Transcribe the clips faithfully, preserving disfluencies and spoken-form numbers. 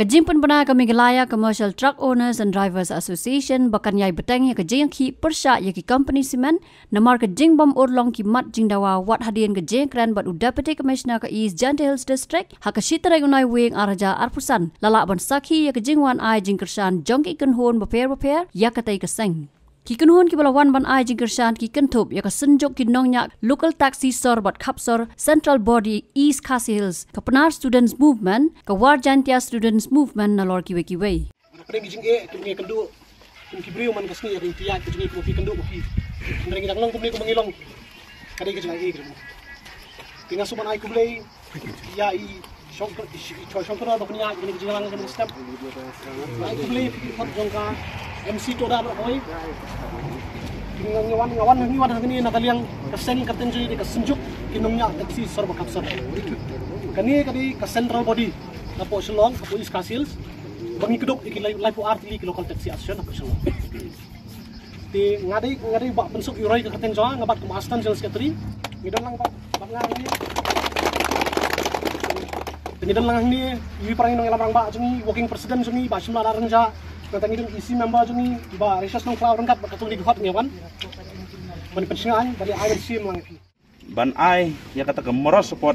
Ka jingpynbna ka Meghalaya Commercial Truck Owners and Drivers Association ba kan ïai bteng ïa ka jingïakhih pyrshah ïa ki company cement namar ka jingbym urlong ki mat jingdawa wat hadien ka jingkren bad u Deputy Commissioner ka East Jaintia Hills District ha ka shi tarik u Naiwieng ar hajar arphew san la lah ban sakhi ïa ka jingwan ai jingkyrshan jong ki kynhun bapher bapher ïa katei ka seng. Ki kynhun kiba la wan ban ai jingkyrshan ki kynthup ïa ka Synjuk ki Nongñiah Local Taxi Sor bad Khapsor, Central Body East Khasi Hills, ka Pnar Students Movement, ka War Jaintia Students Movement nalor kiwei kiwei. Pdeng ki jingeh ki ngi kynduh kum ki briew man ka sngi ïa ka ïtiad ka jingeh kum ki kynduh kum ki. Hynrei ngi dang long kumne kum ngi long. Ka dei ka jingaiei ka jong ngi. Te nga sngewbha ai khublei ïa i shong i shong shong kynnoh ba pynïaid ïa kane ka jingïalang kane ka step. Ai khublei ïa ki khot jong ka M C Toda ba hoi. Ki nga nga wan nga wan ngi wan hangne na ka liang ka seng ka tynjuh ïa ka Synjuk ki Nongñiah Taxi Sor bad Khapsor. Kane ka dei ka central body. Ka pok Shillong, ka pok East Khasi Hills. Ba ngi kdup ïa ki lai lai phew ar tylli ki local taxi association na pok Shillong. Te nga dei nga dei ba pynsuk ïa u roi ka kyrteng jong nga bad kum Assistant General Secretary. Ngi don lang bad bad nga ngi. Te ngi don lang hangne ïa i para ngi nongïalam rangbah jong ngi, working president jong ngi, Bah Shimla Naranjah. Nangta ngi don E C member jong ngi, Bah Rishas Nongkhlaw ryngkat bad ka kong ngi ki khot ngi wan. Ban pynshngaiñ, ban ïa ai ban shim lang ïa phi. Ban ai ïa kata ka moral support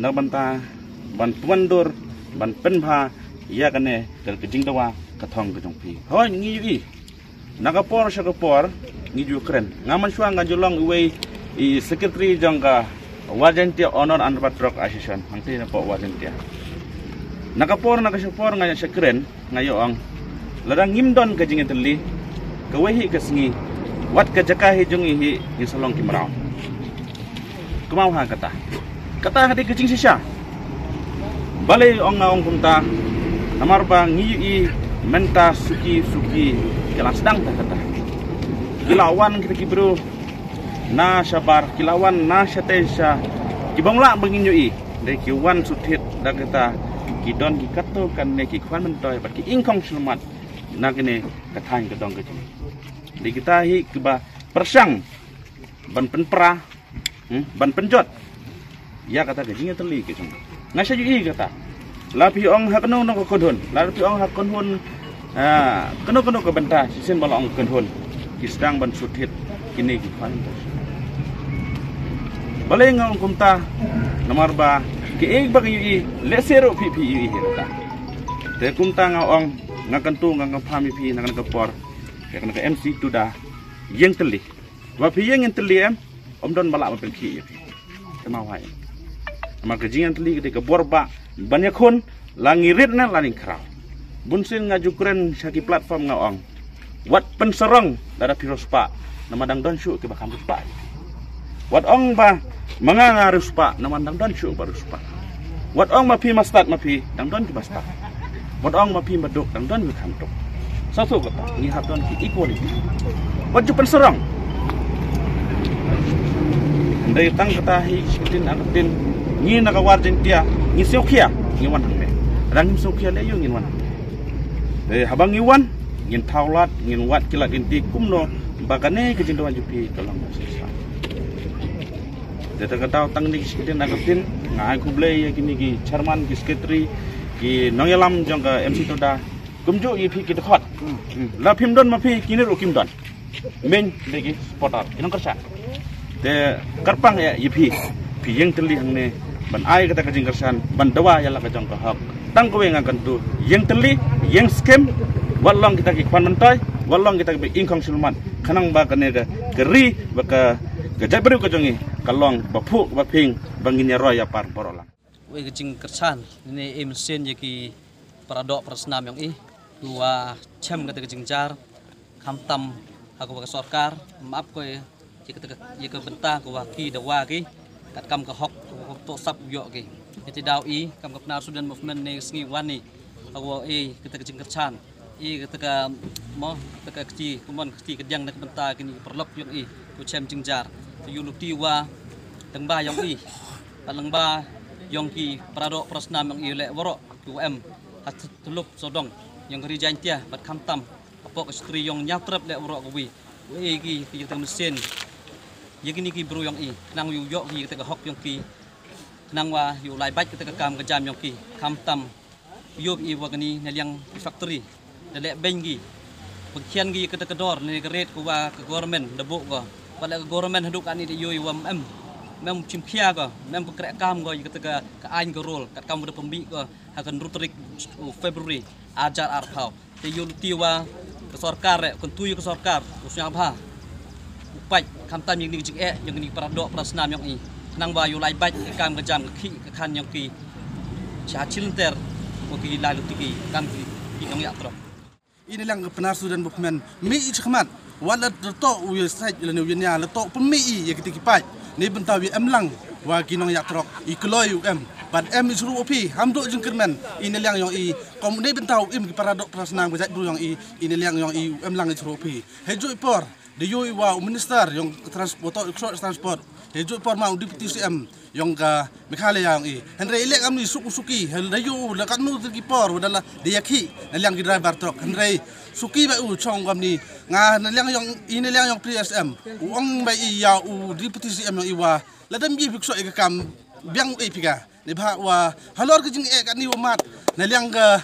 na ka bynta ban pynwandur ban pynbha ïa kane ka jingdawa ka thong ka jong phi. Hooid ngi ïohi na ka por sha ka por ngi ju kren. Nga mynshuwa nga ju long iwei i secretary jong ka War Jaintia Honor and Batrock Association hangtei na pok War Jaintia. Na ka por na ka sha por nga ïa sha kren. Nga ïa ong lada ngim don ka jingïatylli kawei hi ka sngi wat ka jaka hi jong ngi hi ngi sa long ki mraw. Kynmaw ha kata kata ka dei ka jingshisha. Balei ong nga ong kumta? Namar ba ngi ïohi mynta suki suki ki la sdang ta kata. Ki la wan kita ki briew na shabar, ki la wan na shatei sha ki bym lah ba ngin ïohi. Dei ki wan suthit da kata ki don ki katto katne ki khwan myntoi bad ki ingkhong shlummat na kane ka thaiñ ka dong ka jong. Dei kita hi kiba pyrshang ban pynpra, hmm, ban pynjot ïa kata ka jingïatylli ka jong. Nga sha ïohi kata. La phi ong ha kano kano ka kynhun, la phi ong ha kynhun, ah, kano kano ka bynta shisien ba la ong kynhun ki sdang ban suthit kine ki khwan. Balei nga ong kumta? Namar ba kiei ba ka ïohi lehse ruh phi phi ïohi hi kata. Te kumta nga ong nga kyntu nga nga pham ïa phi na kane ka por ïa kane ka M C Tuda ïeng tylli. Ba phi ïeng ïeng tylli em, ym don ba lah ban pynkhih ïa phi. Kynmaw ha ïa. Namar ka jingïeng tylli ka dei ka bor ba ban ïakhun la ngi rit ne la ngi khraw. Bunsien nga ju kren sha ki platform nga ong wat pynsarong lada phi riewspah namar dang don shuh kiba kham riewspah. Wat ong ba ma nga nga riewspah namar dang don shuh ba riewspah. Wat ong ma phi ma stad ma phi dang don ki ba stad. Wat ong ma phi ma duk dang don ki kham duk. Sa suk kata ngi hap don ki equality. Wat ju pynsarong. Ndai tang kata hi ktien a ktien ngi na ka War Jaintia ngi sngewkhia ngi wan hangne. Rang ngim sngewkhia leh ïoh ngin wan hangne. Te haba ngi wan ngin thaw lad ngin wad ki lad ki nti kumno ba kane ka jingdawa jong phi ka long ba shisha. Te ta ka daw tang ni ki ktien a ktien nga ai khublei ïa kine ki chairman ki secretary ki nongïalam jong ka M C Tuda. Kumjuh ïa phi ki dkhot. Hmm. La phim don ma phi kine ruh kim don. Meiñ dei ki supporter ki nongkyrshan. Te kyrpang ïa ïa phi phi ïeng tylli hangne ban ai kata ka jingkyrshan ban dawa ïa la ka jong ka hok. Tang kawei nga kyntu ïeng tylli ïeng skhem. Wat long kita ki khwan myntoi wat long kita ki ba ingkhong shlummat. Khnang ba kane ka ka ri ba ka ka jaitbynriew ka jong ngi ka long ba phuh ba phieng ba ngin ïa roi ïa par baroh lang. Wei ka jingkyrshan ne em sien ïa ki para doh para snam yong i. Ki wa chem kata ka jingjar khamtam ha ka wa ka sorkar map ko ïa kata ka ïa ka bynta ka wa ki da wa ki kat kam ka hok ka wa to sap ïoh ki. Ïa ti daw i kam ka Pnar Student Movement ne sngi wan ni ha ka wa i kata ka jingkyrshan. I kata ka mo kata ka kti kumon kti ka diang na ka bynta kini paralok yong i ku chem jingjar. Yu luti wa dang ba yong i. Pat lang ba yong ki parado parasnam yong i le warok ki wa em ha tulup sodong yong ka ri Jaintia pat khamtam apok ka stri yong nyatrep le warok ka wi. Wa i ki ki kata ka mesin. Ye kini ki bru yong i nang yu yok ki kata ka hok yong ki. Nang wa yu lai bait kata ka kam ka jam yong ki khamtam. Ïoh i wa kani na liang factory da leh beng ki, pengkhian ki kata ka dor ne ka rate ka wa ka government da buh ka. Pat la ka government haduh kani da ïoh i wa mem mem chim khia ka, mem pengkreh kam ka i kata ka ka ain ka rule kat kam wa da pembi ka ha ka hynriew tarik u February ajar arphaw. Te ïoh luti wa ka sorkar eh, kyntu ïa ka sorkar u sngewbha u pait khamtam ïa kini ka jingeh ïa kini para doh para snam ïong i. Khnang ba ïoh lai bait ka kam ka jam ka khih ka khan ïong ki. Cha chilter wa ki lai luti ki kam ki ki nong ïa trok. Ine lang ka pnar sudan bukmen mi i chakmat. Wat la to u ïa sait la ne u ïa nia la to pynmih i ïa kiti ki pait. Ni bynta u ïa em lang wa ki nong ïa trok i kloi u em. Pat em i chru u phi ham dok jingkyrmen ine lang ïong i. Kom ni bynta u im ki para doh para snam ka jait bru ïong i ine lang ïong i u em lang i chru u phi. He ju i por de yu i wa u minister ïong transport to i kso transport. He ju i por ma u deputy C M ïong ka Meghalaya ïong i. Hynrei i lek am ni suk u suki hynrei yu la kat nu ki por wa da la de ïa ki na lang ki driver truck hynrei suki ba u chong kam ni nga na liang ïong i na liang ïong P S M u ong ba i ïa u deputy C M ïong i wa la dam yi bikso i ka kam biang u e pika ne bha wa halor ka jingeh ka ni wa mat na liang ka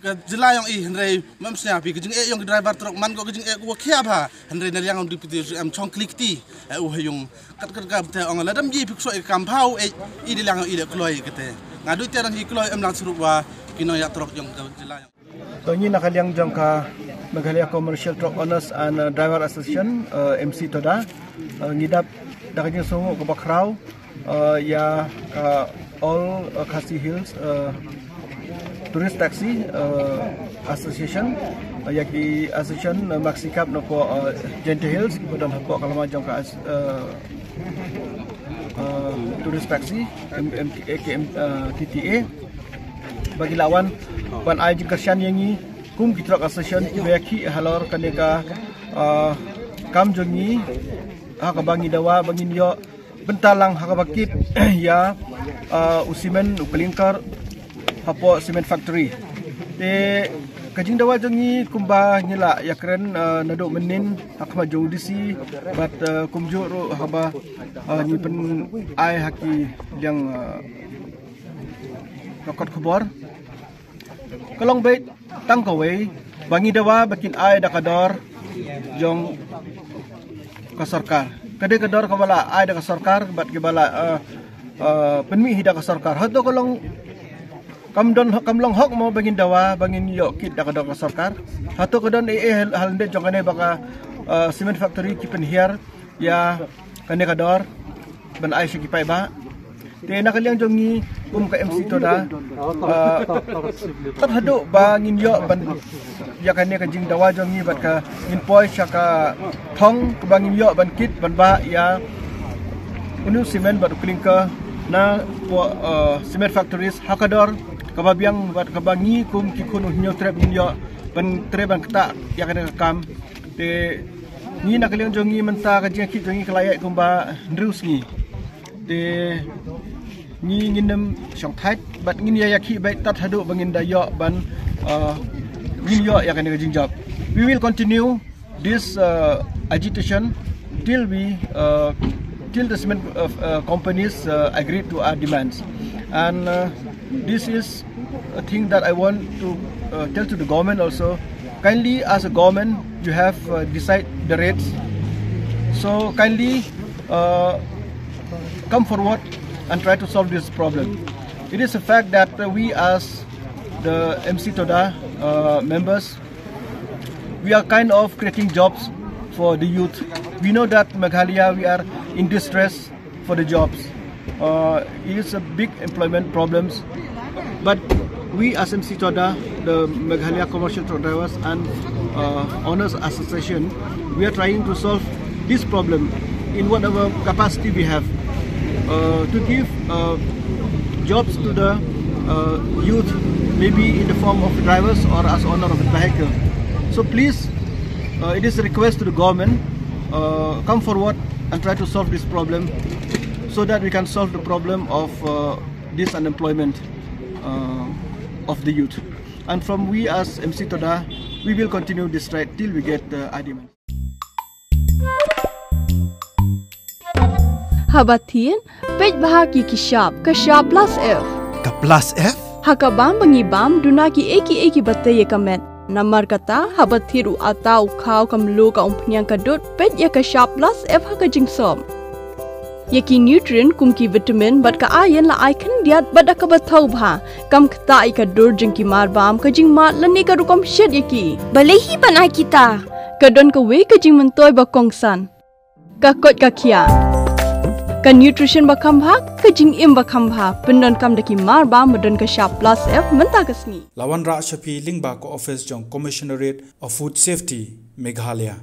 ka jylla ïong i hynrei mam snya pi ka jingeh ïong ki driver truck man ko ka jingeh ko wa khia bha hynrei na liang ïong deputy C M chong klik ti e u ha yung kat kat ka te ong la dam yi bikso i ka kam bha u e i na liang ïong i le kloi ka te nga dui te rang i kloi em lang sru wa ki nong ïa truck ïong ka jylla ïong To ngi na ka liang jong ka Meghalaya Commercial Truck Owners and uh, Driver Association uh, M C Toda uh, ngi dap da ka jingsngew ka bakhraw uh, ïa ka All uh, Khasi Hills uh, Tourist Taxi uh, Association uh, ïa ki association uh, maxi cap na po uh, Jaintia Hills ki don hapo ka lama jong ka uh, uh, Tourist Taxi M M T A K M uh, T T A bagi lawan ban ai jingkyrshan ïa ngi kum ki truck association ki ba ki halor kane ka ah, kam jong ngi ha ka ba ngi dawa ba ngin ïoh bynta lang ha ka ba kit ïa ah, u simen u klinker hapoh cement factory. Te ka jingdawa jong ngi kumba ngi la ïa kren ah, naduh mynnin ha ka ma jong D C bad ah, kumjuh ruh ha ka ba ah, ngi pyn ai ha ki liang ah, ka kot khubor. Ka long beit tang kawei ba ngi dawa ba kin ai da ka dor jong ka sorkar. Ka dei ka dor ka ba la ai da ka sorkar bad ki ba la uh, uh, pynmih hi da ka sorkar. Hato ka long kam don kam long hok mo ba ngin dawa ba ngin ïoh kit da ka dor ka sorkar. Hato ka don e e hal ndet jong kane ba ka uh, cement factory ki pynhiar ïa kane ka dor ban ai sha ki paidbah. Te na ka liang jong ngi kum ka M C Toda ah, tat haduh ba ngin ïoh ban ïa kane ka jingdawa jong ngi bad ka ngin poi sha ka thong ka ba ngin ïoh ban kit ban ba ïa unu cement bad u klinker na po ah, cement factories ha ka dor ka ba biang bad ka ba ngi kum ki khun u hynñiew trep ngin ïoh ban trep ban kta ïa kane ka kam. Te ngi na ka liang jong ngi mynta ka jingkhit jong ngi ka la ïaid kumba hynriew sngi. Te ngi ngin nym shong thait bad ngin ïa ïa khih beit tat haduh ba ngin da ïoh ban uh, ngin ïoh ïa kane ka jingjop. We will continue this uh, agitation till we uh, till the cement uh, uh, companies uh, agree to our demands. And uh, this is a thing that I want to uh, tell to the government also. Kindly, as a government, you have uh, decided the rates. So kindly uh, come forward and try to solve this problem. It is a fact that uh, we, as the M C Toda uh, members, we are kind of creating jobs for the youth. We know that Meghalaya, we are in distress for the jobs. Uh, it is a big employment problems. But we as M C Toda, the Meghalaya Commercial Truck Drivers and uh, Owners Association, we are trying to solve this problem in whatever capacity we have uh, to give uh, jobs to the uh, youth, maybe in the form of drivers or as owner of a vehicle. So please, uh, it is a request to the government, uh, come forward and try to solve this problem so that we can solve the problem of uh, this unemployment uh, of the youth. And from we as M C Toda, we will continue this strike till we get uh, argument. Haba thin, peit bha ki ki shap, ka shap plus F. Ka plus F? Ha ka bam ba ngi bam, duna kiei kiei kiba tei ïa ka met. Namar kata, haba thied u atta, u khaw, ka mluh, ka umphniang, ka dud, peit ïa ka shap plus F ha ka jingsop. Ïa ki nutrient kum ki vitamin bad ka iron la ai khyndiat bad da kaba thaw bha. Kam ktah ïa ka dur jong ki mar bam, ka jingmad lane ka rukom shet ïa ki. Balei hi ban ai kita? Ka don kawei ka jingmyntoi ba kongsan. Ka koit ka khiah. Ka nutrition ba kham bha, ka jingim ba kham bha. Pyndonkam da ki mar bam ba don ka shap plus F mynta ka sngi. La wanrah sha phi lyngba ka office jong Commissionerate of Food Safety, Meghalaya.